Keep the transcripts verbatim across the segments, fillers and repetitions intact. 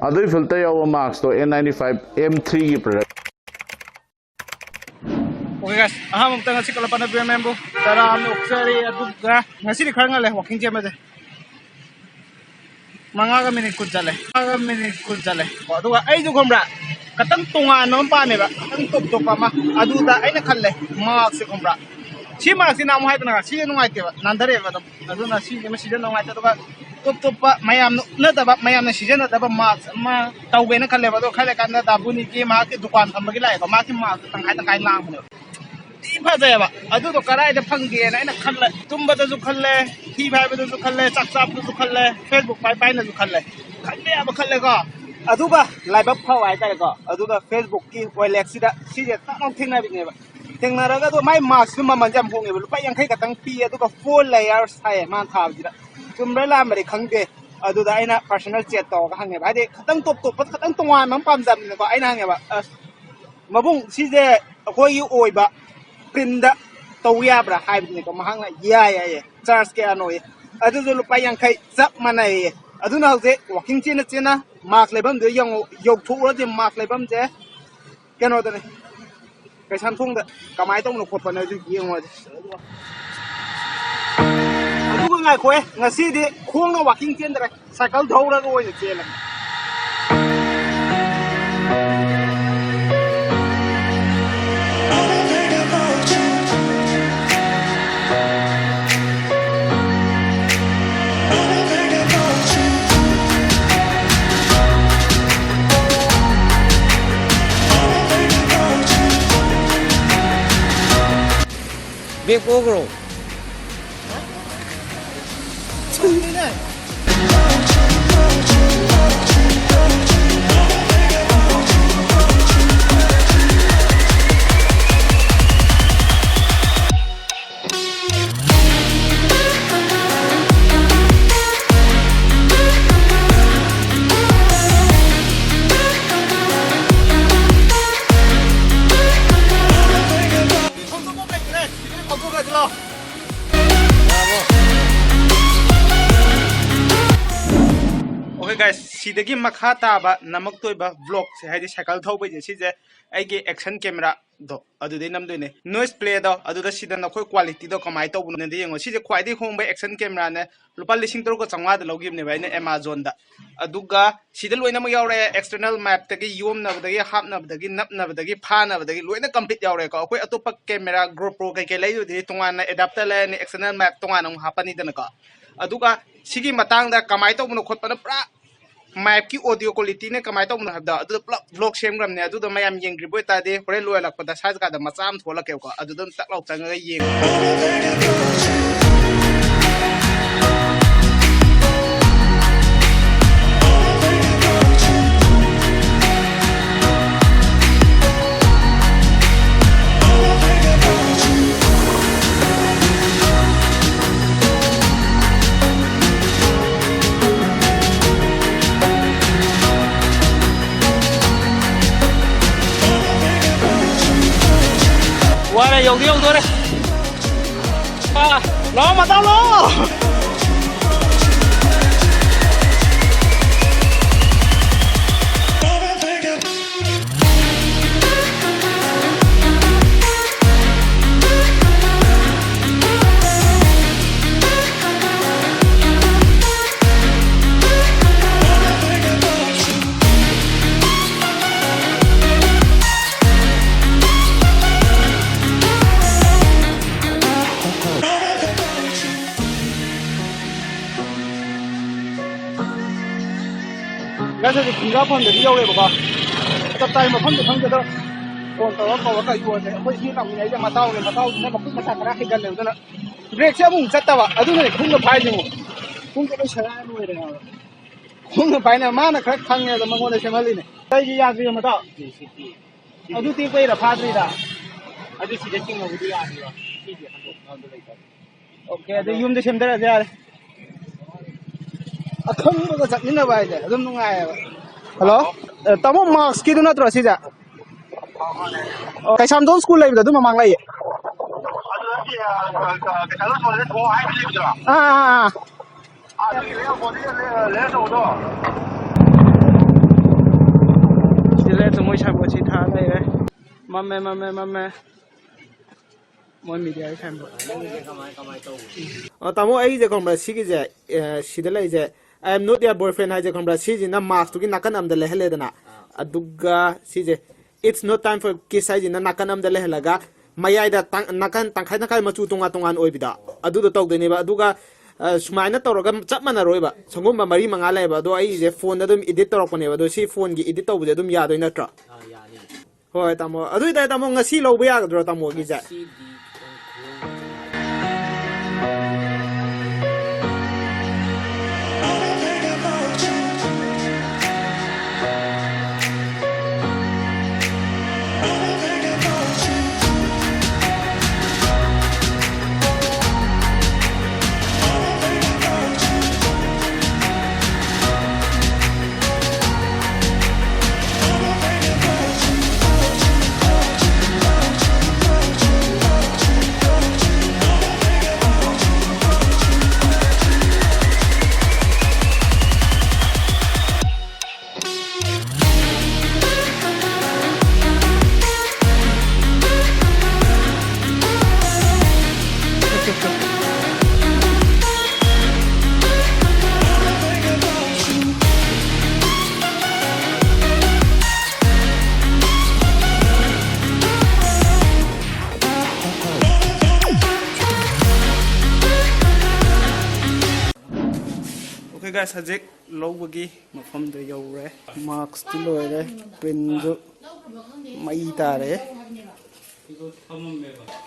ꯑꯗꯨꯒꯤ ꯐꯤꯜꯇꯔ ꯌꯥꯎꯕ ꯃꯥꯛꯁꯇꯣ N ninety five M three ꯒꯤ ꯄ꯭ꯔꯗꯛ꯫ Okay guys, ꯑꯍꯥꯟꯕ ꯃꯛꯇ ꯉꯁꯤ ꯀꯂꯄꯅ ꯕꯦꯝꯕꯨ ꯇꯔꯥ ꯑꯃ ꯑꯣꯛꯆꯔꯤ꯫ ꯑꯗꯨꯒ ꯉꯁꯤꯗꯤ ꯈꯔ ꯉꯜꯂꯦ ꯋꯥꯀꯤꯡ ꯆꯦꯟꯕꯁꯦ꯫ ꯃꯉꯥꯒ ꯃꯤꯅꯤꯠ ꯀꯨꯟ ꯆꯠꯂꯦ꯫ ꯃꯉꯥꯒ ꯃꯤꯅꯤꯠ ꯀꯨꯟ ꯆꯠꯂꯦ꯫ ꯀꯣ, ꯑꯗꯨꯒ ꯑꯩꯁꯨ ꯈꯪꯕ꯭ꯔꯥ, ꯈꯤꯇꯪ ꯇꯣꯉꯥꯟꯕ ꯑꯃ ꯄꯥꯝꯃꯦꯕ, ꯈꯤꯇꯪ ꯇꯣꯞ ꯇꯣꯞꯄ ꯑꯃ꯫ ꯑꯗꯨꯗ ꯑꯩꯅ ꯈꯜꯂꯦ, ꯃꯥꯛꯁꯦ ꯈꯪꯕ꯭ꯔꯥ, ꯁꯤ ꯃꯥꯛꯁꯤꯅ ꯑꯃꯨꯛ ꯍꯥꯏꯗꯅ ꯁꯤꯁꯦ ꯅꯨꯡꯉꯥꯏꯇꯦꯕ, ꯅꯥꯟꯊꯔꯛꯑꯦꯕ ꯑꯗꯨꯝ꯫ ꯑꯗꯨꯅ ꯁꯤꯁꯦ ꯑꯃ ꯁꯤꯖꯤꯟꯅ ꯅꯨꯡꯉꯥꯏꯇꯦ꯫ ꯑꯗꯨꯒ ꯇꯣꯞ ꯇꯣꯞꯄ ꯃꯌꯥꯝꯅ ꯎꯠꯅꯗꯕ, ꯃꯌꯥꯝꯅ ꯁꯤꯖꯤꯟꯅꯗꯕ ꯃꯥꯛꯁ ꯑꯃ ꯇꯧꯒꯦꯅ ꯈꯜꯂꯦꯕ꯫ ꯑꯗꯣ ꯈꯜꯂꯦ ꯀꯥꯟꯗ ꯗꯥꯕꯨꯅꯤꯒꯤ ꯃꯍꯥꯛꯀꯤ ꯗꯨꯀꯥꯟ ꯐꯝꯕꯒꯤ ꯂꯥꯛꯑꯦꯕ, ꯃꯍꯥꯛꯀꯤ ꯃꯥꯛꯁ ꯇꯪꯈꯥꯏ ꯇꯪꯈꯥꯏ ꯂꯥꯡꯕꯅꯦꯕ꯫ ꯊꯤ ꯐꯖꯩꯑꯕ꯫ ꯑꯗꯨꯗꯣ ꯀꯗꯥꯏꯗ ꯐꯪꯒꯦꯅ ꯑꯩꯅ ꯈꯜꯂꯦ꯫ ꯇꯨꯝꯕꯗꯁꯨ ꯈꯜꯂꯦ, ꯊꯤ ꯐꯥꯏꯕꯗꯁꯨ ꯈꯜꯂꯦ, ꯆꯥꯛ ꯆꯥꯕꯗꯁꯨ ꯈꯜꯂꯦ, Facebook ꯄꯥꯏ ꯄꯥꯏꯅꯁꯨ ꯈꯜꯂꯦ꯫ ꯈꯟꯕ ꯌꯥꯕ ꯈꯜꯂꯦꯀꯣ꯫ ꯑꯗꯨꯒ ꯂꯥꯏꯕꯛ ꯐꯕ ꯍꯥꯏꯇꯥꯔꯦꯀꯣ꯫ ꯑꯗꯨꯒ Facebook ꯀꯤ ꯑꯣꯏꯂꯦꯛꯁꯤꯗ ꯁꯤꯁꯦ ꯇꯥꯛ ꯂꯥꯎ ꯊꯦꯡꯅꯕꯤꯅꯦꯕ꯫ ꯊꯦꯡꯅꯔꯒ ꯑꯗꯣ ꯃꯥꯏ ꯃꯥꯛꯁꯇꯨ ꯃꯃꯜꯁꯦ ꯌꯥꯝ ꯍꯣꯡꯉꯦꯕ, ꯂꯨꯄꯥ ꯌꯥꯡꯈꯩ ꯈꯛꯇꯪ ꯄꯤ꯫ ꯑꯗꯨꯒ four layers ꯍꯥꯏꯌꯦ ꯃꯥꯅ ꯊꯥꯕꯁꯤꯗ꯫ ꯆꯨꯝꯕ꯭ꯔꯥ ꯂꯥꯟꯕ꯭ꯔꯗꯤ ꯈꯪꯗꯦ꯫ ꯑꯗꯨꯗ ꯑꯩꯅ personal chat ꯇꯧꯔꯒ ꯍꯪꯉꯦꯕ, ꯍꯥꯏꯗꯤ ꯈꯤꯇꯪ ꯇꯣꯞ ꯇꯣꯞꯄ, ꯈꯤꯇꯪ ꯇꯣꯉꯥꯟꯕ ꯑꯃ ꯄꯥꯝꯖꯕꯅꯤꯅꯀꯣ꯫ ꯑꯩꯅ ꯍꯪꯉꯦꯕ, "ꯑꯁ, ꯃꯕꯨꯡ, ꯁꯤꯁꯦ ꯑꯩꯈꯣꯏꯒꯤ ꯑꯣꯏꯕ print ꯇꯧ ꯌꯥꯕ꯭ꯔꯥ?" ꯍꯥꯏꯕꯗꯨꯅꯤꯀꯣ꯫ ꯃꯍꯥꯛꯅ, "ꯌꯥꯏ, ꯌꯥꯏ, ꯌꯥꯏ, charge ꯀꯌꯥꯅꯣꯌꯦ?" ꯑꯗꯨꯁꯨ ꯂꯨꯄꯥ ꯌꯥꯡꯈꯩ, ꯆꯞ ꯃꯥꯟꯅꯩꯌꯦ꯫ ꯑꯗꯨꯅ ꯍꯧꯖꯤꯛ ꯋꯥꯀꯤꯡ ꯆꯦꯟꯅ ꯆꯦꯟꯅ ꯃꯥꯛꯁ ꯂꯩꯐꯝꯗꯨꯗ ꯌꯦꯡꯉꯨ, ꯌꯧꯊꯣꯛꯎꯔꯗꯤ ꯃꯥꯛꯁ ꯂꯩꯐꯝꯁꯦ ꯀꯩꯅꯣꯗꯅꯦ, ꯀꯩꯁꯥꯝꯊꯣꯡꯗ꯫ ꯀꯃꯥꯏꯅ ꯇꯧꯕꯅꯣ ꯈꯣꯠꯄꯅꯣ ꯑꯗꯨ ꯌꯦꯡꯉꯨꯔꯁꯤ꯫ ꯑꯗꯨꯒ ꯉꯥꯏꯈꯣꯍꯦ, ꯉꯁꯤꯗꯤ ꯈꯣꯡꯅ ꯋꯥꯀꯤꯡ ꯆꯦꯟꯗ꯭ꯔꯦ, ꯁꯥꯏꯀꯜ ꯊꯧꯔꯒ ꯑꯣꯏꯅ ꯆꯦꯜꯂꯒꯦ꯫ ꯕꯦꯛ ꯄꯣꯛꯈ꯭ꯔꯣ꯫ ꯂꯥꯎ꯫ ꯁꯤꯗꯒꯤ ꯃꯈꯥ ꯇꯥꯕ ꯅꯝꯃꯛꯇꯣꯏꯕ vlogꯁꯦ, ꯍꯥꯏꯗꯤ ꯁꯥꯏꯀꯜ ꯊꯧꯕꯩꯁꯦ, ꯁꯤꯁꯦ ꯑꯩꯒꯤ action cameraꯗꯣ ꯑꯗꯨꯗꯩ ꯅꯝꯗꯣꯏꯅꯦ꯫ Noise playꯗꯣ ꯑꯗꯨꯗ ꯁꯤꯗ ꯅꯈꯣꯏ qualityꯗꯣ ꯀꯃꯥꯏꯅ ꯇꯧꯕꯅꯣꯗꯤ ꯌꯦꯡꯉꯣ꯫ ꯁꯤꯁꯦ ꯈ꯭ꯋꯥꯏꯗꯒꯤ ꯍꯣꯡꯕ action cameraꯅꯦ, ꯂꯨꯄꯥ ꯂꯤꯁꯤꯡ ꯇꯔꯨꯛꯀ ꯆꯥꯝꯃꯉꯥꯗ ꯂꯧꯈꯤꯕꯅꯦꯕ ꯑꯩꯅ Amazonꯗ꯫ ꯑꯗꯨꯒ ꯁꯤꯗ ꯂꯣꯏꯅꯃꯛ ꯌꯥꯎꯔꯦ, external micꯞꯇꯒꯤ ꯌꯣꯝꯅꯕꯗꯒꯤ, ꯍꯥꯞꯅꯕꯗꯒꯤ, ꯅꯞꯅꯕꯗꯒꯤ, ꯐꯥꯅꯕꯗꯒꯤ ꯂꯣꯏꯅ complete ꯌꯥꯎꯔꯦꯀꯣ꯫ ꯑꯩꯈꯣꯏ ꯑꯇꯣꯞꯄ camera, GoPro ꯀꯩꯀꯩ ꯂꯩꯗꯨꯗꯤ ꯇꯣꯉꯥꯟꯅ adapter ꯂꯩꯔꯅꯤ, external mic ꯇꯣꯉꯥꯟꯅ ꯑꯃꯨꯛ ꯍꯥꯞꯄꯅꯤꯗꯅꯀꯣ꯫ ꯑꯗꯨꯒ ꯁꯤꯒꯤ ꯃꯇꯥꯡꯗ ꯀꯃꯥꯏꯅ ꯇꯧꯕꯅꯣ ꯈꯣꯠꯄꯅꯣ ꯄꯨꯔꯥ micꯀꯤ audio qualityꯅ ꯀꯃꯥꯏꯅ ꯇꯧꯕꯅꯣ ꯍꯥꯏꯕꯗꯣ ꯑꯗꯨꯗ ꯄꯨꯂꯞ vlog ꯁꯦꯝꯈ꯭ꯔꯕꯅꯦ꯫ ꯑꯗꯨꯗꯣ ꯃꯌꯥꯝ ꯌꯦꯡꯗ꯭ꯔꯤꯕ ꯑꯣꯏꯇꯥꯔꯗꯤ ꯍꯣꯔꯦꯟ ꯂꯣꯏꯔꯛꯄꯗ ꯁ꯭ꯋꯥꯏ ꯖꯒꯥꯗ ꯃꯆꯥ ꯑꯃ ꯊꯣꯛꯂꯛꯀꯦꯕꯀꯣ, ꯑꯗꯨꯗ ꯑꯗꯨꯝ ꯇꯛ ꯂꯥꯎ ꯆꯪꯉꯒ ꯌꯦꯡꯉꯣ꯫ ꯋꯥꯔꯦ, ꯌꯧꯗꯤ ꯌꯧꯗꯣꯔꯦ꯫ ꯑꯥ, ꯂꯥꯛꯑꯣ, ꯃꯇꯥꯎ, ꯂꯥꯛꯑꯣ꯫ ꯉꯁꯥꯏꯁꯨ ꯐꯨꯡꯒꯥꯐꯝꯗꯗꯤ ꯌꯧꯔꯦꯕꯀꯣ꯫ ꯆꯞ ꯆꯥꯕ ꯃꯐꯝꯗꯤ ꯈꯪꯗꯦ, ꯑꯗꯣ ꯐꯣꯟ ꯇꯧꯔ ꯀꯧꯔ ꯀꯩ ꯌꯣꯜꯂꯦ꯫ ꯑꯩꯈꯣꯏ ꯁꯤ ꯂꯥꯛꯃꯤꯟꯅꯩꯁꯦ ꯃꯇꯥꯎꯅꯦ, ꯃꯇꯥꯎꯁꯤꯅ ꯃꯈꯨꯠ ꯃꯁꯥ ꯈꯔ ꯍꯩꯒꯜꯂꯦ, ꯑꯗꯨꯅ ꯕ꯭ꯔꯦꯛꯁꯦ ꯑꯃꯨꯛ ꯆꯠꯇꯕ꯫ ꯑꯗꯨꯅꯅꯦ ꯈꯣꯡꯅ ꯐꯥꯏꯁꯦ ꯑꯃꯨꯛ꯫ ꯈꯣꯡꯁꯦ ꯂꯣꯏ ꯁꯦꯒꯥꯏ ꯂꯣꯏꯔꯦ ꯍꯥꯏꯕ꯫ ꯈꯣꯡꯅ ꯐꯥꯏꯅ ꯃꯥꯅ ꯈꯔ ꯈꯪꯉꯦ, ꯑꯗꯣ ꯃꯉꯣꯟꯗ ꯁꯦꯝꯍꯜꯂꯤꯅꯦ꯫ ꯀꯩꯒꯤ ꯌꯥꯗ꯭ꯔꯤꯕ ꯃꯇꯥꯎ? ꯑꯗꯨ ꯇꯦꯛꯄꯩꯔꯥ ꯐꯥꯗ꯭ꯔꯤꯔꯥ? ꯑꯗꯨ ꯁꯤꯗ ꯆꯤꯡꯉꯕꯨꯗꯤ ꯌꯥꯅꯤꯕ꯫ ꯁꯤꯗꯤ ꯍꯟꯗꯣꯛ ꯍꯟꯗꯣꯛ ꯂꯩꯇꯕ꯫ OK, ꯑꯗꯨ ꯌꯨꯝꯗ ꯁꯦꯝꯗꯔꯁꯨ ꯌꯥꯔꯦ꯫ ꯑꯈꯪꯕꯒ ꯆꯠꯃꯤꯟꯅꯕ ꯍꯥꯏꯁꯦ ꯑꯗꯨꯝ ꯅꯨꯡꯉꯥꯏꯌꯦꯕ꯫ ꯍꯜꯂꯣ? ꯑ, ꯇꯥꯃꯣ, ꯃꯥꯛꯁꯀꯤꯗꯨ ꯅꯠꯇ꯭ꯔꯣ ꯁꯤꯁꯦ? ꯑꯣ, ꯀꯩꯁꯥꯝꯊꯣꯡ ꯁ꯭ꯀꯨꯜ ꯂꯩꯕꯗꯣ ꯑꯗꯨ ꯃꯃꯥꯡ ꯂꯩꯌꯦ꯫ ꯑꯗꯨ ꯅꯠꯇꯦ, ꯑ, ꯑ, ꯀꯩꯅꯣ ꯁ꯭ꯀꯨꯜꯗ ꯊꯣꯡ ꯍꯥꯏꯕ ꯂꯩꯕꯗꯨꯔꯣ? ꯑꯥ, ꯑꯥ, ꯑꯥ꯫ ꯑꯗꯨꯒꯤ ꯂꯩꯔꯛ ꯑꯣꯄꯣꯖꯤꯠꯇ ꯂꯩ-, ꯂꯩꯔꯛ ꯑꯆꯧꯕꯗꯣ꯫ ꯃꯝꯃꯦ, ꯃꯝꯃꯦ, ꯃꯝꯃꯦ꯫ ꯃꯣꯏ ꯃꯤꯗꯤꯌꯥꯒꯤ ꯁꯥꯏꯟꯕꯣꯔꯗ꯫ ꯅꯪꯒꯤꯁꯦ ꯀꯃꯥꯏ, ꯀꯃꯥꯏ ꯇꯧꯕꯅꯣ? ꯑ, ꯇꯥꯃꯣ, ꯑꯩꯁꯦ ꯈꯪꯕ꯭ꯔꯥ, ꯁꯤꯒꯤꯁꯦ, ꯑ, ꯁꯤꯗ ꯂꯩꯁꯦ, "I am not your boyfriend" ꯍꯥꯏꯁꯦ ꯈꯪꯕ꯭ꯔꯥ, ꯁꯤꯁꯤꯅ ꯃꯥꯛꯁꯇꯨꯒꯤ ꯅꯥꯀꯟ ꯑꯃꯗ ꯂꯩꯍꯜꯂꯦꯗꯅ꯫ ꯑꯥ꯫ ꯑꯗꯨꯒ ꯁꯤꯁꯦ, "It's not time for kiss" ꯍꯥꯏꯁꯤꯅ ꯅꯥꯀꯟ ꯑꯃꯗ ꯂꯩꯍꯜꯂꯒ, ꯃꯌꯥꯏꯗ ꯇꯪ-, ꯅꯥꯀꯟ ꯇꯪꯈꯥꯏ ꯇꯪꯈꯥꯏ ꯃꯆꯨ ꯇꯣꯉꯥꯟ ꯇꯣꯉꯥꯟ ꯑꯣꯏꯕꯤꯗꯣ, ꯑꯗꯨꯗꯣ ꯇꯧꯗꯣꯏꯅꯦꯕ꯫ ꯑꯗꯨꯒ, ꯑ, ꯁꯨꯃꯥꯏꯅ ꯇꯧꯔꯒ ꯆꯞ ꯃꯥꯟꯅꯔꯣꯏꯕ꯫ ꯁꯪꯒꯨꯝꯕ ꯃꯔꯤ ꯃꯉꯥ ꯂꯩꯌꯦꯕ꯫ ꯑꯗꯣ ꯑꯩꯁꯦ ꯐꯣꯟꯗ ꯑꯗꯨꯝ ꯏꯗꯤꯠ ꯇꯧꯔꯛꯄꯅꯦꯕ꯫ ꯑꯗꯣ ꯁꯤ ꯐꯣꯟꯒꯤ ꯏꯗꯤꯠ ꯇꯧꯕꯁꯦ ꯑꯗꯨꯝ ꯌꯥꯗꯣꯏ ꯅꯠꯇ꯭ꯔꯣ? ꯑꯥ, ꯌꯥꯅꯤ꯫ ꯍꯣꯏ, ꯇꯥꯃꯣ꯫ ꯑꯗꯨ ꯑꯣꯏꯇꯥꯔꯗꯤ, ꯇꯥꯃꯣ, ꯉꯁꯤ ꯂꯧꯕ ꯌꯥꯒꯗ꯭ꯔꯣ, ꯇꯥꯃꯣꯒꯤꯁꯦ? ꯉꯁꯤꯗꯤ ꯈꯤꯇꯪ ꯈꯨꯌꯧꯅꯗꯦ꯫ Okay, guys, ꯍꯧꯖꯤꯛ ꯂꯧꯕꯒꯤ ꯃꯐꯝꯗ ꯌꯧꯔꯦ꯫ ꯃꯥꯛꯁꯇꯤ ꯂꯣꯏꯔꯦ, ꯄ꯭ꯔꯤꯟꯁꯨ ꯃꯩ ꯇꯥꯔꯦ꯫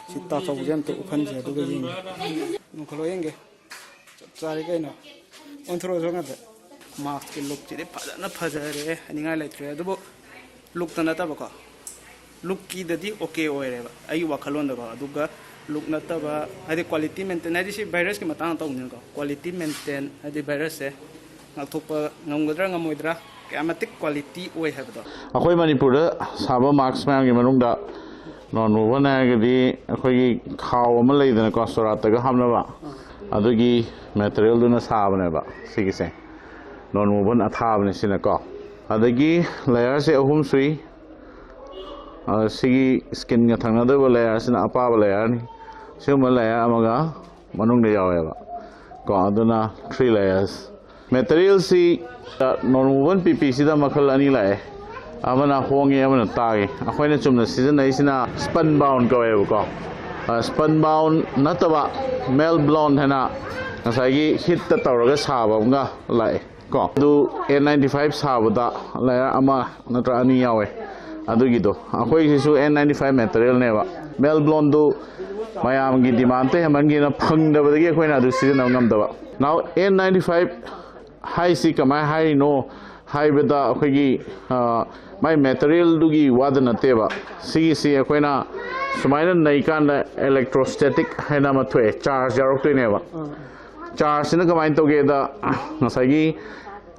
ꯁꯤ ꯇꯥꯆꯧꯕꯁꯦ ꯑꯝꯇ ꯎꯍꯟꯁꯦ, ꯑꯗꯨꯒ ꯌꯦꯡꯒꯦ꯫ ꯅꯣꯡꯈꯠꯂꯣ ꯌꯦꯡꯒꯦ꯫ ꯆꯞ ꯆꯥꯔꯦ ꯀꯩꯅꯣ꯫ ꯑꯣꯟꯊꯣꯔꯛꯑꯣ ꯁꯣꯝ ꯉꯥꯛꯇ꯫ ꯃꯥꯛꯁꯀꯤ ꯂꯨꯛꯁꯤꯗꯤ ꯐꯖꯅ ꯐꯖꯔꯦ, ꯍꯥꯏꯅꯤꯡꯉꯥꯏ ꯂꯩꯇ꯭ꯔꯦ꯫ ꯑꯗꯨꯕꯨ ꯂꯨꯛꯇ ꯅꯠꯇꯕꯀꯣ, ꯂꯨꯛꯀꯤꯗꯗꯤ ꯑꯣꯀꯦ ꯑꯣꯏꯔꯦꯕ ꯑꯩꯒꯤ ꯋꯥꯈꯜꯂꯣꯟꯗꯀꯣ꯫ ꯑꯗꯨꯒ ꯂꯨꯛ ꯅꯠꯇꯕ, ꯍꯥꯏꯗꯤ ꯀ꯭ꯋꯥꯂꯤꯇꯤ ꯃꯦꯟꯇꯦꯟ, ꯍꯥꯏꯗꯤ ꯁꯤ ꯚꯥꯏꯔꯁꯀꯤ ꯃꯇꯥꯡꯗ ꯇꯧꯕꯅꯤꯅꯀꯣ, ꯀ꯭ꯋꯥꯂꯤꯇꯤ ꯃꯦꯟꯇꯦꯟ, ꯍꯥꯏꯗꯤ ꯚꯥꯏꯔꯁꯁꯦ ꯉꯥꯛꯊꯣꯛꯄ ꯉꯝꯒꯗ꯭ꯔꯥ ꯉꯝꯃꯣꯏꯗ꯭ꯔꯥ, ꯀꯌꯥ ꯃꯇꯤꯛ ꯀ꯭ꯋꯥꯂꯤꯇꯤ ꯑꯣꯏ ꯍꯥꯏꯕꯗꯣ꯫ ꯑꯩꯈꯣꯏ ꯃꯅꯤꯄꯨꯔꯗ ꯁꯥꯕ ꯃꯥꯛꯁ ꯃꯌꯥꯝꯒꯤ ꯃꯅꯨꯡꯗ ꯅꯣꯟ ꯋꯨꯚꯟ ꯍꯥꯏꯔꯒꯗꯤ ꯑꯩꯈꯣꯏꯒꯤ ꯈꯥꯎ ꯑꯃ ꯂꯩꯗꯅꯀꯣ, ꯁꯣꯔꯥꯠꯇꯒ ꯍꯥꯞꯅꯕ, ꯑꯗꯨꯒꯤ ꯃꯦꯇꯔꯤꯌꯦꯜꯗꯨꯅ ꯁꯥꯕꯅꯦꯕ ꯁꯤꯒꯤꯁꯦ꯫ ꯅꯣꯟ ꯋꯨꯚꯟ ꯑꯊꯥꯕꯅꯦ ꯁꯤꯅꯀꯣ꯫ ꯑꯗꯒꯤ ꯂꯦꯌꯔꯁꯦ ꯑꯍꯨꯝ ꯁꯨꯏ꯫ ꯑ, ꯁꯤꯒꯤ ꯁ꯭ꯀꯤꯟꯒ ꯊꯪꯅꯗꯧꯕ ꯂꯦꯌꯔꯁꯤꯅ ꯑꯄꯥꯕ ꯂꯦꯌꯔꯅꯤ꯫ ꯁꯤꯒꯨꯝꯕ ꯂꯦꯌꯔ ꯑꯃꯒ ꯃꯅꯨꯡꯗ ꯌꯥꯎꯋꯦꯕ꯫ ꯀꯣ, ꯑꯗꯨꯅ three layers꯫ ꯃꯦꯇꯔꯤꯌꯦꯜꯁꯤ ꯅꯣꯟ ꯋꯨꯕꯟ ꯄꯤ ꯄꯤꯁꯤꯗ ꯃꯈꯜ ꯑꯅꯤ ꯂꯥꯛꯑꯦ꯫ ꯑꯃꯅ ꯍꯣꯡꯉꯦ, ꯑꯃꯅ ꯇꯥꯡꯉꯦ꯫ ꯑꯩꯈꯣꯏꯅ ꯆꯨꯝꯅ ꯁꯤꯖꯤꯟꯅꯔꯤꯁꯤꯅ ꯁ꯭ꯄꯟ ꯕꯥꯎꯟ ꯀꯧꯋꯦꯕꯀꯣ꯫ ꯁ꯭ꯄꯟ ꯕꯥꯎꯟ ꯅꯠꯇꯕ ꯃꯦꯜ ꯕ꯭ꯂꯣꯟ ꯍꯥꯏꯅ ꯉꯁꯥꯏꯒꯤ ꯍꯤꯠꯇ ꯇꯧꯔꯒ ꯁꯥꯕ ꯑꯃꯒ ꯂꯥꯛꯑꯦ꯫ ꯀꯣ, ꯑꯗꯨ ꯑꯦꯟ ꯅꯥꯏꯟꯇꯤ ꯐꯥꯏꯚ ꯁꯥꯕꯗ ꯂꯦꯌꯔ ꯑꯃ ꯅꯠꯇ꯭ꯔ ꯑꯅꯤ ꯌꯥꯎꯋꯦ꯫ ꯑꯗꯨꯒꯤꯗꯣ ꯑꯩꯈꯣꯏꯒꯤꯁꯤꯁꯨ ꯑꯦꯟ ꯅꯥꯏꯟꯇꯤ ꯐꯥꯏꯚ ꯃꯦꯇꯔꯤꯌꯦꯜꯅꯦꯕ꯫ ꯃꯦꯜ ꯕ꯭ꯂꯣꯟꯗꯨ ꯃꯌꯥꯝꯒꯤ ꯗꯤꯃꯥꯟꯗ ꯍꯦꯟꯃꯟꯒꯤꯅ ꯐꯪꯗꯕꯗꯒꯤ ꯑꯩꯈꯣꯏꯅ ꯑꯗꯨ ꯁꯤꯖꯤꯟꯅꯕ ꯉꯝꯗꯕ꯫ ꯅꯥꯎ ꯑꯦꯟ ꯅꯥꯏꯟꯇꯤ ꯐꯥꯏꯚ ꯍꯥꯏꯁꯤ ꯀꯃꯥꯏꯅ ꯍꯥꯏꯔꯤꯅꯣ ꯍꯥꯏꯕꯗ ꯑꯩꯈꯣꯏꯒꯤ, ꯑ, ꯃꯥꯏ ꯃꯦꯇꯔꯤꯌꯦꯜꯗꯨꯒꯤ ꯋꯥꯗ ꯅꯠꯇꯦꯕ꯫ ꯁꯤꯒꯤꯁꯤ ꯑꯩꯈꯣꯏꯅ ꯁꯨꯃꯥꯏꯅ ꯅꯩꯀꯥꯟꯗ ꯏꯂꯦꯛꯇ꯭ꯔꯣꯁ꯭ꯇꯦꯇꯤꯛ ꯍꯥꯏꯅ ꯑꯃ ꯊꯣꯛꯑꯦ, ꯆꯥꯔꯖ ꯌꯥꯎꯔꯛꯇꯣꯏꯅꯦꯕ꯫ ꯆꯥꯔꯖꯁꯤꯅ ꯀꯃꯥꯏꯅ ꯇꯧꯒꯦꯗ, ꯉꯁꯥꯏꯒꯤ,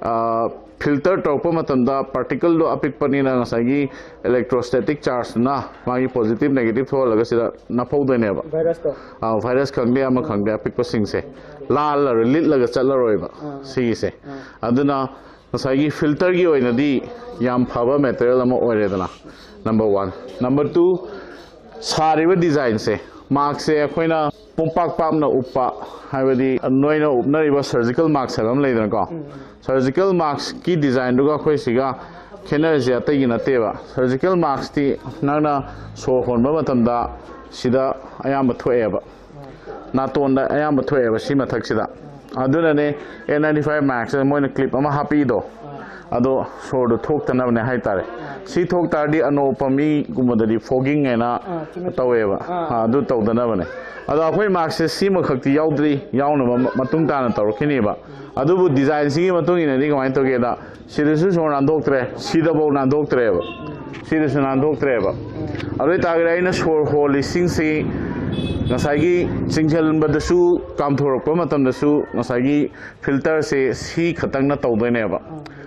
ꯑ, ꯐꯤꯜꯇꯔ ꯇꯧꯔꯛꯄ ꯃꯇꯝꯗ ꯄꯥꯔꯇꯤꯀꯜꯗꯣ ꯑꯄꯤꯛꯄꯅꯤꯅ ꯉꯁꯥꯏꯒꯤ ꯏꯂꯦꯛꯇ꯭ꯔꯣꯁ꯭ꯇꯦꯇꯤꯛ ꯆꯥꯔꯖꯇꯨꯅ ꯃꯥꯒꯤ ꯄꯣꯖꯤꯇꯤꯚ ꯅꯦꯒꯦꯇꯤꯚ ꯊꯣꯛꯍꯜꯂꯒ ꯁꯤꯗ ꯅꯞꯍꯧꯗꯣꯏꯅꯦꯕ꯫ ꯚꯥꯏꯔꯁꯇꯣ? ꯑꯥ, ꯚꯥꯏꯔꯁ ꯈꯪꯗꯦ, ꯑꯃ ꯈꯪꯗꯦ, ꯑꯄꯤꯛꯄꯁꯤꯡꯁꯦ ꯂꯥꯜꯂꯔꯣꯏ, ꯂꯤꯠꯂꯒ ꯆꯠꯂꯔꯣꯏꯕ꯫ ꯑꯥ꯫ ꯁꯤꯒꯤꯁꯦ꯫ ꯑꯥ꯫ ꯑꯗꯨꯅ ꯉꯁꯥꯏꯒꯤ ꯐꯤꯜꯇꯔꯒꯤ ꯑꯣꯏꯅꯗꯤ ꯌꯥꯝ ꯐꯕ ꯃꯦꯇꯔꯤꯌꯦꯜ ꯑꯃ ꯑꯣꯏꯔꯦꯗꯅ, ꯅꯝꯕꯔ ꯋꯥꯟ꯫ ꯅꯝꯕꯔ ꯇꯨ, ꯁꯥꯔꯤꯕ ꯗꯤꯖꯥꯏꯟꯁꯦ, ꯃꯥꯛꯁꯦ ꯑꯩꯈꯣꯏꯅ ꯄꯨꯡꯄꯥꯛ ꯄꯥꯛꯅ ꯎꯞꯄ, ꯍꯥꯏꯕꯗꯤ ꯅꯣꯏꯅ ꯎꯞꯅꯔꯤꯕ ꯁꯔꯖꯤꯀꯦꯜ ꯃꯥꯛꯁ ꯍꯥꯏꯕ ꯑꯃ ꯂꯩꯗꯅꯀꯣ, ꯁꯔꯖꯤꯀꯦꯜ ꯃꯥꯛꯁꯀꯤ ꯗꯤꯖꯥꯏꯟꯗꯨꯒ ꯑꯩꯈꯣꯏ ꯁꯤꯒ ꯈꯦꯠꯅꯔꯤꯁꯦ ꯑꯇꯩꯒꯤ ꯅꯠꯇꯦꯕ꯫ ꯁꯔꯖꯤꯀꯦꯜ ꯃꯥꯛꯁꯇꯤ ꯅꯪꯅ ꯁꯣꯔ ꯍꯣꯟꯕ ꯃꯇꯝꯗ ꯁꯤꯗ ꯑꯌꯥꯝꯕ ꯊꯣꯛꯑꯦꯕ, ꯅꯥꯇꯣꯟꯗ ꯑꯌꯥꯝꯕ ꯊꯣꯛꯑꯦꯕ ꯁꯤ ꯃꯊꯛꯁꯤꯗ꯫ ꯑꯗꯨꯅꯅꯦ ꯑꯦꯟ ꯅꯥꯏꯟꯇꯤ ꯐꯥꯏꯚ ꯃꯥꯛꯁꯇ ꯃꯣꯏꯅ ꯀ꯭ꯂꯤꯞ ꯑꯃ ꯍꯥꯞꯄꯤꯗꯣ, ꯑꯗꯣ ꯁꯣꯔꯗꯣ ꯊꯣꯛꯇꯅꯕꯅꯦ ꯍꯥꯏꯇꯥꯔꯦ꯫ ꯁꯤ ꯊꯣꯛ ꯇꯥꯔꯗꯤ ꯑꯅꯣꯞꯄ ꯃꯤꯒꯨꯝꯕꯗꯗꯤ ꯐꯣꯒꯤꯡ ꯍꯥꯏꯅ ꯑꯥ, ꯆꯨꯝꯃꯦ, ꯆꯨꯝꯃꯦ꯫ ꯇꯧꯋꯦꯕ꯫ ꯑꯥ꯫ ꯑꯥ, ꯑꯗꯨ ꯇꯧꯗꯅꯕꯅꯦ꯫ ꯑꯗꯣ ꯑꯩꯈꯣꯏ ꯃꯥꯛꯁꯦ ꯁꯤꯃꯈꯛꯇꯤ ꯌꯥꯎꯗ꯭ꯔꯤ, ꯌꯥꯎꯅꯕ ꯃ-, ꯃꯇꯨꯡ ꯇꯥꯅ ꯇꯧꯔꯛꯈꯤꯅꯦꯕ꯫ ꯑꯗꯨꯕꯨ ꯗꯤꯖꯥꯏꯟꯁꯤꯒꯤ ꯃꯇꯨꯡ ꯏꯟꯅꯗꯤ ꯀꯃꯥꯏꯅ ꯇꯧꯒꯦꯗ, ꯁꯤꯗꯁꯨ ꯁꯣꯔ ꯅꯥꯟꯊꯣꯛꯇ꯭ꯔꯦ, ꯁꯤꯗꯐꯧ ꯅꯥꯟꯊꯣꯛꯇ꯭ꯔꯦꯕ, ꯁꯤꯗꯁꯨ ꯅꯥꯟꯊꯣꯛꯇ꯭ꯔꯦꯕ꯫ ꯑꯗꯨ ꯑꯣꯏꯇꯥꯔꯒꯗꯤ ꯑꯩꯅ ꯁꯣꯔ ꯍꯣꯜꯂꯤꯁꯤꯡꯁꯤ ꯉꯁꯥꯏꯒꯤ ꯆꯤꯡꯁꯤꯟꯕꯗꯁꯨ, ꯀꯥꯝꯊꯣꯔꯛꯄ ꯃꯇꯝꯗꯁꯨ ꯉꯁꯥꯏꯒꯤ ꯐꯤꯜꯇꯔꯁꯦ ꯁꯤ ꯈꯛꯇꯪꯅ ꯇꯧꯗꯣꯏꯅꯦꯕ,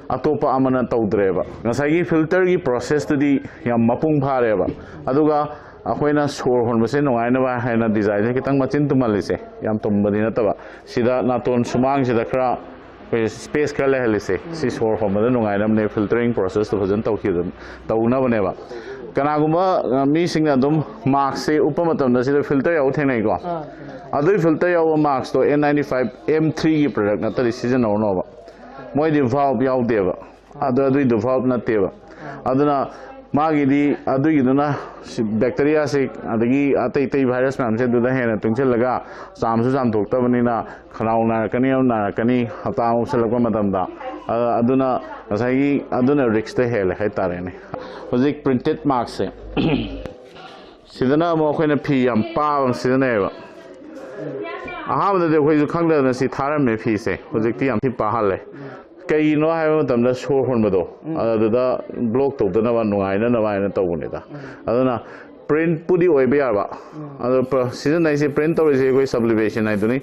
ꯑꯇꯣꯞꯄ ꯑꯃꯅ ꯇꯧꯗ꯭ꯔꯦꯕ꯫ ꯉꯁꯥꯏꯒꯤ ꯐꯤꯜꯇꯔꯒꯤ ꯄ꯭ꯔꯣꯁꯦꯁꯇꯨꯗꯤ ꯌꯥꯝ ꯃꯄꯨꯡ ꯐꯥꯔꯦꯕ꯫ ꯑꯗꯨꯒ ꯑꯩꯈꯣꯏꯅ ꯁꯣꯔ ꯍꯣꯟꯕꯁꯦ ꯅꯨꯡꯉꯥꯏꯅꯕ ꯍꯥꯏꯅ ꯗꯤꯖꯥꯏꯟꯁꯦ ꯈꯤꯇꯪ ꯃꯆꯤꯟ ꯇꯨꯝꯍꯜꯂꯤꯁꯦ, ꯌꯥꯝ ꯇꯨꯝꯕꯗꯤ ꯅꯠꯇꯕ, ꯁꯤꯗ ꯅꯥꯇꯣꯟ ꯁꯨꯃꯥꯡꯁꯤꯗ ꯈꯔ ꯑꯩꯈꯣꯏ ꯁ꯭ꯄꯦꯁ ꯈꯔ ꯂꯩꯍꯜꯂꯤꯁꯦ, ꯁꯤ ꯁꯣꯔ ꯍꯣꯟꯕꯗ ꯅꯨꯡꯉꯥꯏꯅꯕꯅꯦ, ꯐꯤꯜꯇꯔꯤꯡ ꯄ꯭ꯔꯣꯁꯦꯁꯇꯣ ꯐꯖꯅ ꯇꯧꯈꯤꯕ, ꯇꯧꯅꯕꯅꯦꯕ꯫ ꯀꯅꯥꯒꯨꯝꯕ ꯑ, ꯃꯤꯁꯤꯡꯅ ꯑꯗꯨꯝ ꯃꯥꯛꯁꯁꯦ ꯎꯞꯄ ꯃꯇꯝꯗ ꯁꯤꯗ ꯐꯤꯜꯇꯔ ꯌꯥꯎꯕ ꯊꯦꯡꯅꯩꯀꯣ? ꯑꯗꯨꯒꯤ ꯐꯤꯜꯇꯔ ꯌꯥꯎꯕ ꯃꯥꯛꯁꯇꯣ ꯑꯦꯟ ꯅꯥꯏꯟꯇꯤ ꯐꯥꯏꯚ ꯑꯦꯝ ꯊ꯭ꯔꯤꯒꯤ ꯄ꯭ꯔꯗꯛ ꯅꯠꯇ꯭ꯔꯗꯤ ꯁꯤꯖꯤꯟꯅꯧꯅꯣꯕ꯫ ꯃꯣꯏꯗꯤ ꯚꯥꯜꯕ ꯌꯥꯎꯗꯦꯕ꯫ ꯑꯗꯨ, ꯑꯗꯨꯏꯗꯣ ꯚꯥꯜꯕ ꯅꯠꯇꯦꯕ꯫ ꯑꯗꯨꯅ ꯃꯥꯒꯤꯗꯤ ꯑꯗꯨꯒꯤꯗꯨꯅ ꯕꯦꯛꯇꯔꯤꯌꯥꯁꯤ ꯑꯗꯒꯤ ꯑꯇꯩ ꯑꯇꯩ ꯚꯥꯏꯔꯁ ꯃꯌꯥꯝꯁꯦ ꯑꯗꯨꯗ ꯍꯦꯟꯅ ꯇꯨꯡꯁꯤꯜꯂꯒ ꯆꯥꯝꯁꯨ ꯆꯥꯝꯊꯣꯛꯇꯕꯅꯤꯅ ꯈꯅꯥꯎ ꯅꯥꯔꯛꯀꯅꯤ, ꯑꯃ ꯅꯥꯔꯛꯀꯅꯤ, ꯍꯞꯇꯥ ꯑꯃ ꯎꯞꯁꯜꯂꯛꯄ ꯃꯇꯝꯗ꯫ ꯑ-, ꯑꯗꯨꯅ ꯉꯁꯥꯏꯒꯤ ꯑꯗꯨꯅ ꯔꯤꯛꯁꯇ ꯍꯦꯜꯂꯦ ꯍꯥꯏꯇꯥꯔꯦꯅꯦ꯫ ꯍꯧꯖꯤꯛ ꯄ꯭ꯔꯤꯟꯇꯦꯠ ꯃꯥꯛꯁꯁꯦ ꯁꯤꯗꯅ ꯑꯃꯨꯛ ꯑꯩꯈꯣꯏꯅ ꯐꯤ ꯌꯥꯝ ꯄꯥꯕ ꯑꯃ ꯁꯤꯖꯤꯟꯅꯩꯌꯦꯕ꯫ ꯑꯍꯥꯟꯕꯗꯗꯤ ꯑꯩꯈꯣꯏꯁꯨ ꯈꯪꯗꯗꯅ ꯁꯤ ꯊꯥꯔꯝꯃꯦ ꯐꯤꯁꯦ, ꯍꯧꯖꯤꯛꯇꯤ ꯌꯥꯝ ꯊꯤ ꯄꯥꯍꯜꯂꯦ꯫ ꯀꯩꯒꯤꯅꯣ ꯍꯥꯏꯕ ꯃꯇꯝꯗ ꯁꯣꯔ ꯍꯣꯟꯕꯗꯣ ꯑꯗꯨꯗ ꯕ꯭ꯂꯣꯛ ꯇꯧꯗꯅꯕ, ꯅꯨꯡꯉꯥꯏꯅꯅꯕ ꯍꯥꯏꯅ ꯇꯧꯕꯅꯤꯗ꯫ ꯑꯗꯨꯅ ꯄ꯭ꯔꯤꯟꯠꯄꯨꯗꯤ ꯑꯣꯏꯕ ꯌꯥꯕ, ꯑꯗꯣ ꯄ-, ꯁꯤꯖꯤꯟꯅꯩꯁꯦ, ꯄ꯭ꯔꯤꯟꯠ ꯇꯧꯔꯤꯁꯦ ꯑꯩꯈꯣꯏ ꯁꯕ꯭ꯂꯤꯃꯦꯁꯟ ꯍꯥꯏꯗꯨꯅꯤ꯫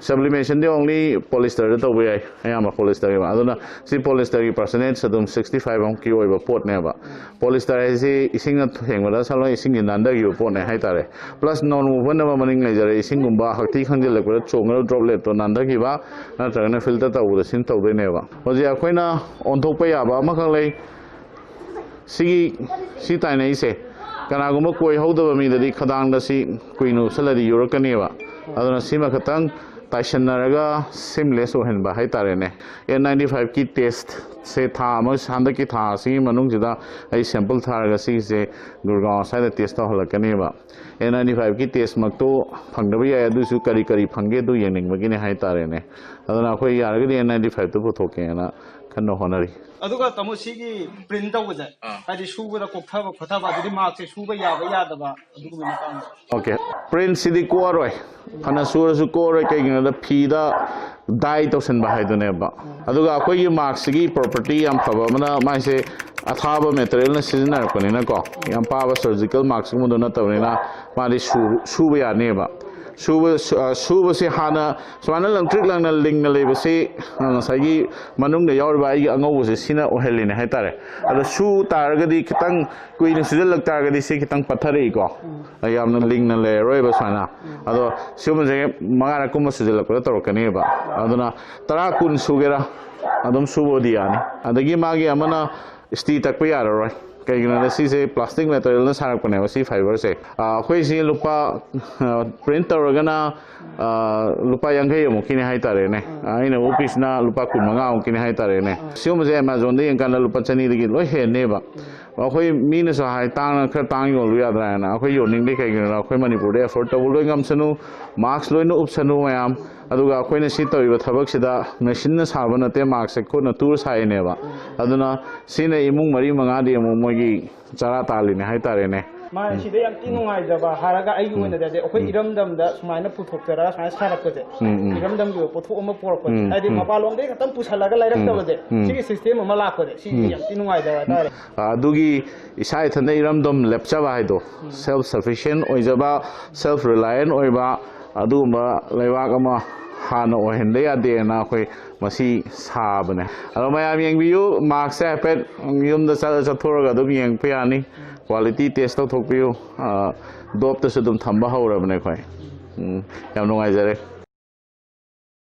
ꯁꯕ꯭ꯂꯤꯃꯦꯁꯟꯗꯤ ꯑꯣꯡꯂꯤ ꯄꯣꯂꯤꯁꯇꯔꯗ ꯇꯧꯕ ꯌꯥꯏ, ꯑꯌꯥꯝꯕ ꯄꯣꯂꯤꯁꯇꯔꯒꯤ꯫ ꯑꯗꯨꯅ ꯁꯤ ꯄꯣꯂꯤꯁꯇꯔꯒꯤ ꯄꯥꯔꯁꯦꯟꯇꯦꯖ ꯑꯗꯨꯝ ꯁꯤꯛꯁꯇꯤ ꯐꯥꯏꯚ ꯑꯃꯨꯛꯀꯤ ꯑꯣꯏꯕ ꯄꯣꯠꯅꯦꯕ꯫ ꯄꯣꯂꯤꯁꯇꯔ ꯍꯥꯏꯁꯤ ꯏꯁꯤꯡꯅ ꯊꯦꯡꯕꯗ ꯁꯂꯣ ꯏꯁꯤꯡꯁꯤ ꯅꯥꯟꯊꯈꯤꯕ ꯄꯣꯠꯅꯦ ꯍꯥꯏꯇꯥꯔꯦ꯫ ꯄ꯭ꯂꯁ ꯅꯣꯟ ꯃꯨꯚꯦꯟ ꯑꯃ ꯃꯅꯤꯡ ꯂꯩꯖꯔꯦ, ꯏꯁꯤꯡꯒꯨꯝꯕ ꯍꯛꯊꯤ ꯈꯪꯖꯤꯜꯂꯛꯄꯗ ꯆꯣꯡꯉꯒ ꯗ꯭ꯔꯣꯞꯂꯦꯠꯇꯣ ꯅꯥꯟꯊꯈꯤꯕ ꯅꯠꯇ꯭ꯔꯒꯅ ꯐꯤꯜꯇꯔ ꯇꯧꯕꯗ ꯁꯤꯟ ꯇꯧꯗꯣꯏꯅꯦꯕ꯫ ꯍꯧꯖꯤꯛ ꯑꯩꯈꯣꯏꯅ ꯑꯣꯟꯊꯣꯛꯄ ꯌꯥꯕ ꯑꯃꯈꯛ ꯂꯩ꯫ ꯁꯤꯒꯤ, ꯁꯤ ꯇꯥꯏꯅꯩꯁꯦ ꯀꯅꯥꯒꯨꯝꯕ ꯀꯣꯏ ꯍꯧꯗꯕ ꯃꯤꯗꯗꯤ ꯈꯗꯥꯡꯗ ꯁꯤ ꯀꯨꯏꯅ ꯎꯞꯁꯜꯂꯗꯤ ꯌꯨꯔꯛꯀꯅꯦꯕ꯫ ꯑꯗꯨꯅ ꯁꯤꯃ ꯈꯇꯪ ꯇꯥꯏꯁꯟꯅꯔꯒ ꯁꯤꯝꯂꯦꯁ ꯑꯣꯏꯍꯟꯕ ꯍꯥꯏꯇꯥꯔꯦꯅꯦ꯫ ꯑꯦꯟ ꯅꯥꯏꯟꯇꯤ ꯐꯥꯏꯚꯀꯤ ꯇꯦꯁꯁꯦ ꯊꯥ ꯑꯃ, ꯍꯟꯗꯛꯀꯤ ꯊꯥ ꯑꯁꯤꯒꯤ ꯃꯅꯨꯡꯁꯤꯗ ꯑꯩ ꯁꯦꯝꯄꯜ ꯊꯥꯔꯒ ꯁꯤꯒꯤꯁꯦ ꯒꯨꯔꯒꯥꯎ ꯑꯁ꯭ꯋꯥꯏꯗ ꯇꯦꯁ ꯇꯧꯍꯜꯂꯛꯀꯅꯦꯕ꯫ ꯑꯦꯟ ꯅꯥꯏꯟꯇꯤ ꯐꯥꯏꯚꯀꯤ ꯇꯦꯁꯃꯛꯇꯨ ꯐꯪꯗꯕ ꯌꯥꯏ, ꯑꯗꯨꯁꯨ ꯀꯔꯤ ꯀꯔꯤ ꯐꯪꯒꯦ ꯑꯗꯨ ꯌꯦꯡꯅꯤꯡꯕꯒꯤꯅꯦ ꯍꯥꯏꯇꯥꯔꯦꯅꯦ꯫ ꯑꯗꯨꯅ ꯑꯩꯈꯣꯏ ꯌꯥꯔꯒꯗꯤ ꯑꯦꯟ ꯅꯥꯏꯟꯇꯤ ꯐꯥꯏꯚꯇꯨ ꯄꯨꯊꯣꯛꯀꯦꯅ ꯀꯟꯅ ꯍꯣꯠꯅꯔꯤ꯫ ꯑꯗꯨꯒ ꯇꯥꯃꯣ, ꯁꯤꯒꯤ ꯄ꯭ꯔꯤꯟꯠ ꯇꯧꯕꯁꯦ, ꯑꯥ꯫ ꯍꯥꯏꯗꯤ ꯁꯨꯕꯗ ꯀꯣꯛꯊꯕ ꯈꯣꯠꯊꯕ, ꯑꯗꯨꯗꯤ ꯃꯥꯛꯁꯦ ꯁꯨꯕ ꯌꯥꯕ ꯌꯥꯗꯕ ꯑꯗꯨꯒꯨꯝꯕ ꯃꯇꯥꯡꯗ꯫ ꯑꯣꯀꯦ, ꯄ꯭ꯔꯤꯟꯠꯁꯤꯗꯤ ꯀꯣꯛꯑꯔꯣꯏ, ꯐꯅ ꯁꯨꯔꯁꯨ ꯀꯣꯛꯑꯔꯣꯏ꯫ ꯀꯩꯒꯤꯅꯣꯗ ꯐꯤꯗ ꯗꯥꯏ ꯇꯧꯁꯟꯕ ꯍꯥꯏꯗꯨꯅꯦꯕ꯫ ꯑꯗꯨꯒ ꯑꯩꯈꯣꯏꯒꯤ ꯃꯥꯛꯁꯤꯒꯤ ꯄ꯭ꯔꯣꯄꯔꯇꯤ ꯌꯥꯝ ꯐꯕ ꯑꯃꯅ, ꯃꯥꯏꯁꯦ ꯑꯊꯥꯕ ꯃꯦꯇꯔꯤꯌꯦꯜꯅ ꯁꯤꯖꯤꯟꯅꯔꯛꯄꯅꯤꯅꯀꯣ, ꯌꯥꯝ ꯄꯥꯕ ꯁꯔꯖꯤꯀꯦꯜ ꯃꯥꯛꯁꯀꯨꯝꯕꯗꯣ ꯅꯠꯇꯕꯅꯤꯅ ꯃꯥꯗꯤ ꯁꯨ-, ꯁꯨꯕ ꯌꯥꯅꯦꯕ꯫ ꯁꯨꯕ ꯁꯨ- ꯑ, ꯁꯨꯕꯁꯦ ꯍꯥꯟꯅ ꯁꯨꯃꯥꯏꯅ ꯂꯪꯇ꯭ꯔꯤꯛ ꯂꯪꯅ ꯂꯤꯡꯅ ꯂꯩꯕꯁꯤ, ꯑ, ꯉꯁꯥꯏꯒꯤ ꯃꯅꯨꯡꯗ ꯌꯥꯎꯔꯤꯕ ꯑꯩꯒꯤ ꯑꯉꯧꯕꯁꯦ ꯁꯤꯅ ꯑꯣꯏꯍꯜꯂꯤꯅꯦ ꯍꯥꯏꯇꯥꯔꯦ꯫ ꯑꯗꯣ ꯁꯨ ꯇꯥꯔꯒꯗꯤ ꯈꯤꯇꯪ ꯀꯨꯏꯅ ꯁꯨꯖꯜꯂꯛ ꯇꯥꯔꯒꯗꯤ ꯁꯤ ꯈꯤꯇꯪ ꯄꯠꯊꯔꯛꯏꯀꯣ꯫ ꯑ, ꯌꯥꯝꯅ ꯂꯤꯡꯅ ꯂꯩꯔꯔꯣꯏꯕ ꯁꯨꯃꯥꯏꯅ꯫ ꯑꯗꯣ ꯁꯤꯒꯨꯝꯕꯁꯦ ꯃꯉꯥꯔꯛ ꯀꯨꯝꯕ ꯁꯨꯖꯜꯂꯛꯄꯗ ꯇꯧꯔꯛꯀꯅꯦꯕ꯫ ꯑꯗꯨꯅ ꯇꯔꯥ ꯀꯨꯟ ꯁꯨꯒꯦꯔꯥ ꯑꯗꯨꯝ ꯁꯨꯕꯗꯤ ꯌꯥꯅꯤ꯫ ꯑꯗꯒꯤ ꯃꯥꯒꯤ ꯑꯃꯅ ꯏꯁꯇꯤ ꯇꯛꯄ ꯌꯥꯔꯔꯣꯏ꯫ ꯀꯩꯒꯤꯅꯣꯗ ꯁꯤꯁꯦ ꯄ꯭ꯂꯥꯁꯇꯤꯛ ꯃꯦꯇꯔꯤꯌꯦꯜꯅ ꯁꯥꯔꯛꯄꯅꯦꯕ ꯁꯤ ꯐꯥꯏꯕꯔꯁꯦ꯫ ꯑ, ꯑꯩꯈꯣꯏ ꯁꯤ ꯂꯨꯄꯥ, ꯑ, ꯄ꯭ꯔꯤꯟꯠ ꯇꯧꯔꯒꯅ, ꯑ, ꯂꯨꯄꯥ ꯌꯥꯡꯈꯩ ꯑꯃꯨꯛꯀꯤꯅꯤ ꯍꯥꯏꯇꯥꯔꯦꯅꯦ꯫ ꯑ, ꯑꯩꯅ ꯎꯞꯄꯤꯁꯤꯅ ꯂꯨꯄꯥ ꯀꯨꯟ ꯃꯉꯥ ꯑꯃꯨꯛꯀꯤꯅꯤ ꯍꯥꯏꯇꯥꯔꯦꯅꯦ꯫ ꯁꯤꯒꯨꯝꯕꯁꯦ ꯑꯦꯃꯥꯖꯣꯟꯗ ꯌꯦꯡꯀꯥꯟꯗ ꯂꯨꯄꯥ ꯆꯅꯤꯗꯒꯤ ꯂꯣꯏ ꯍꯦꯟꯅꯦꯕ꯫ ꯑꯩꯈꯣꯏ ꯃꯤꯅꯁꯨ ꯍꯥꯏ, "ꯇꯥꯡꯅ, ꯈꯔ ꯇꯥꯡ ꯌꯣꯜꯂꯨ ꯌꯥꯗ꯭ꯔꯥ?" ꯍꯥꯏꯅ꯫ ꯑꯩꯈꯣꯏ ꯌꯣꯟꯅꯤꯡꯗꯦ꯫ ꯀꯩꯒꯤꯅꯣꯗ ꯑꯩꯈꯣꯏ ꯃꯅꯤꯄꯨꯔꯗ ꯑꯦꯐꯣꯔꯗ ꯇꯧꯕ ꯂꯣꯏ ꯉꯝꯁꯅꯨ, ꯃꯥꯛꯁ ꯂꯣꯏꯅ ꯎꯞꯁꯅꯨ ꯃꯌꯥꯝ꯫ ꯑꯗꯨꯒ ꯑꯩꯈꯣꯏꯅ ꯁꯤ ꯇꯧꯔꯤꯕ ꯊꯕꯛꯁꯤꯗ ꯃꯦꯆꯤꯟꯅ ꯁꯥꯕ ꯅꯠꯇꯦ, ꯃꯥꯛꯁꯁꯦ ꯈꯨꯠꯅ ꯇꯨꯔ ꯁꯥꯏꯅꯦꯕ꯫ ꯑꯗꯨꯅ ꯁꯤꯅ ꯏꯃꯨꯡ ꯃꯔꯤ ꯃꯉꯥꯗꯤ ꯑꯃꯨꯛ ꯃꯣꯏꯒꯤ ꯆꯔꯥ ꯇꯥꯜꯂꯤꯅꯦ ꯍꯥꯏꯇꯥꯔꯦꯅꯦ꯫ ꯃꯥꯅꯦ, ꯁꯤꯗ ꯌꯥꯝ ꯊꯤ ꯅꯨꯡꯉꯥꯏꯖꯕ ꯍꯥꯏꯔꯒ ꯑꯩꯒꯤ ꯑꯣꯏꯅꯗꯤ ꯑꯩꯈꯣꯏ ꯏꯔꯝꯗꯝꯗ ꯁꯨꯃꯥꯏꯅ ꯄꯨꯊꯣꯛꯆꯔꯒ ꯁꯨꯃꯥꯏꯅ ꯁꯥꯔꯛꯄꯁꯦ, ꯎꯝ, ꯎꯝ꯫ ꯏꯔꯝꯗꯝꯒꯤ ꯑꯣꯏꯕ ꯄꯣꯠꯊꯣꯛ ꯑꯃ ꯄꯨꯔꯛꯄꯁꯦ, ꯎꯝ, ꯍꯥꯏꯗꯤ ꯎꯝ꯫ ꯃꯄꯥꯟꯂꯣꯝꯗꯒꯤ ꯈꯛꯇꯪ ꯄꯨꯁꯜꯂꯒ ꯂꯩꯔꯛꯇꯕꯁꯦ, ꯎꯝ꯫ ꯁꯤꯒꯤ ꯁꯤꯁꯇꯦꯝ ꯑꯃ ꯂꯥꯛꯄꯁꯦ, ꯁꯤ ꯎꯝ꯫ ꯌꯥꯝ ꯊꯤ ꯅꯨꯡꯉꯥꯏꯖꯕ ꯍꯥꯏꯇꯥꯔꯦ꯫ ꯑꯗꯨꯒꯤ ꯏꯁꯥ ꯏꯊꯟꯗ ꯏꯔꯝꯗꯝ ꯂꯦꯞꯆꯕ ꯍꯥꯏꯗꯣ, ꯁꯦꯜꯐ ꯁꯐꯤꯁꯤꯌꯦꯟ ꯑꯣꯏꯖꯕ, ꯁꯦꯜꯐ ꯔꯤꯂꯥꯌꯦꯟ ꯑꯣꯏꯕ, ꯑꯗꯨꯒꯨꯝꯕ ꯂꯩꯕꯥꯛ ꯑꯃ ꯍꯥꯟꯅ ꯑꯣꯏꯍꯟꯗ ꯌꯥꯗꯦꯅ ꯑꯩꯈꯣꯏ ꯃꯁꯤ ꯁꯥꯕꯅꯦ꯫ ꯑꯗꯣ ꯃꯌꯥꯝ ꯌꯦꯡꯕꯤꯌꯨ, ꯃꯥꯛꯁꯁꯦ ꯍꯥꯏꯐꯦꯠ ꯌꯨꯝꯗ ꯆꯠꯂ ꯆꯠꯊꯣꯛꯑꯒ ꯑꯗꯨꯝ ꯌꯦꯡꯕ ꯌꯥꯅꯤ꯫ ꯀ꯭ꯋꯥꯂꯤꯇꯤ ꯇꯦꯁ ꯇꯧꯊꯣꯛꯄꯤꯌꯨ꯫ ꯑ, ꯗꯣꯞꯇꯁꯨ ꯑꯗꯨꯝ ꯊꯝꯕ ꯍꯧꯔꯕꯅꯦ ꯑꯩꯈꯣꯏ꯫ ꯎꯝ, ꯌꯥꯝ ꯅꯨꯡꯉꯥꯏꯖꯔꯦ꯫